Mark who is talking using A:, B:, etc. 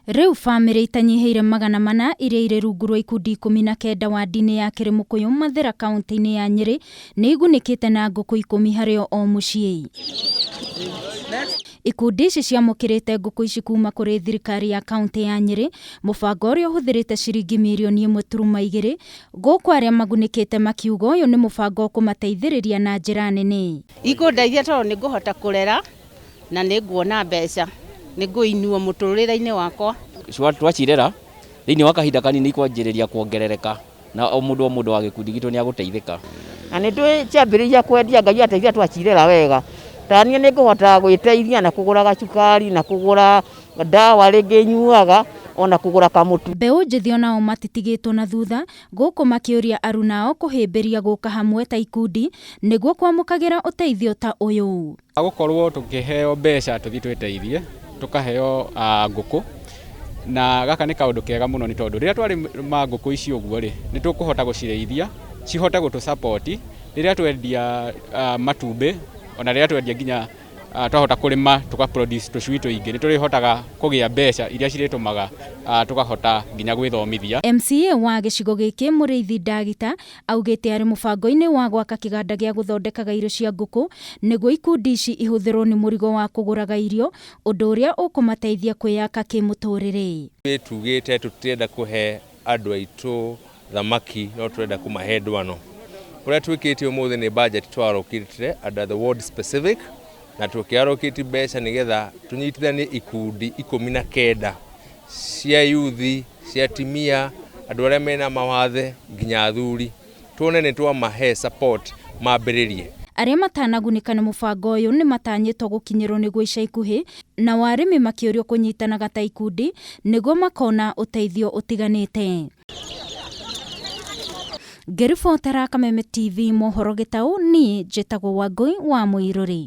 A: Rĩu bamĩrĩ itanyihĩire 400 iria irĩ rungu rwa ikundi 19 wandi-inĩ ya Kĩrĩmũkũyũ Mathĩra kaũntĩ-inĩ ya Nyĩrĩ nĩ igunĩkĩte na ngũkũ 10 harĩ o mũciĩ. Ikundi ici ciamũkĩrĩte ngũkũ ici kuma kũrĩ thirikari ya kaũntĩ ya Nyĩrĩ, mũbango ũrĩa ũhũthĩrĩte ciringi mirioni 1.2, gũkũ arĩa magunĩkĩte makiuga ũyũ nĩ mũbango ũkũmateithĩrĩria na njĩra nene.
B: Ikũndeithia tondũ nĩ ngũhota kũrera na nĩ nguona mbeca, nĩ ngũinua mũtũrĩre-inĩ wakwa.
C: Twacirera thĩinĩ wa kahinda kanini ikwanjĩrĩria kuongerereka na o mũndũ o mũndũ wa gĩkundi gitũ nĩ agũteithĩka.
D: Na nĩ twĩciambĩrĩria kwendia Ngai ateithia twacirera wega, ta niĩ nĩ ngũhota gwĩteithia na kũgũra gacukari na kũgũra ndawa rĩngĩ nyuaga ona kũgũra kamũtu.
A: Mbeũ njĩthĩ onao matitigĩtwo na thutha gũkũ makĩũria aruna ao kũhĩmbĩria gũka hamwe ta ikundi nĩguo kwamũkagĩra ũteithio ta ũyũ.
E: Gũkorwo tũkĩheo mbeca tũthiĩ twĩteithie, tũkaheo ngũkũ, na gaka nĩ kaũndũ kega mũno nĩ tondũ rĩrĩa twarĩma ngũkũ ici ũguo rĩ, nĩ tũkũhota gũcirĩithia, cihote gũtũ support rĩrĩa twendia matumbĩ, ona rĩrĩa twendia nginya twahota kũrĩma tũka produce tũcui tũingĩ, nĩ tũrĩhotaga kũgĩa mbeca iria cirĩtũmaga tũkahota nginya gwĩthomithia.
A: MCA wa gĩcigo gĩkĩ Mũrĩithi Ndagita augĩte arĩ mũbango-inĩ wa gwaka kĩganda gĩa gũthondekaga irio cia ngũkũ nĩguo ikundi ici ihũthĩrwo nĩ mũrigo wa kũgũraga irio, ũndũ ũrĩa ũkũmateithia kwĩyaka kĩmũtũrĩre.
F: Tugĩte tũtirenda kũhe andũ aitũ thamaki no tũrenda kũmahe ndwano. Ũrĩa twĩkĩte ũmũthĩ nĩ budget twarokĩtire under the ward specific na tũkĩarokĩte mbeca nĩgetha tũnyitithanie ikundi 19 cia yuthi, cia atimia, andũ arĩa mena mawathe nginya athuri, tuone nĩ twamahe support mambĩrĩrie.
A: Arĩa matanagunĩka nĩ mũbango ũyũ nĩ matanyĩtwo gũkinyĩrwo nĩguo ica ikuhĩ, nao arĩmi makĩũrio kũnyitanaga ta ikundi nĩguo makona ũteithio ũtiganĩte. Ngĩribotera Kameme TV mohoro gĩtaũ, niĩ njĩtagwo Wangũi wa Mũirũrĩ.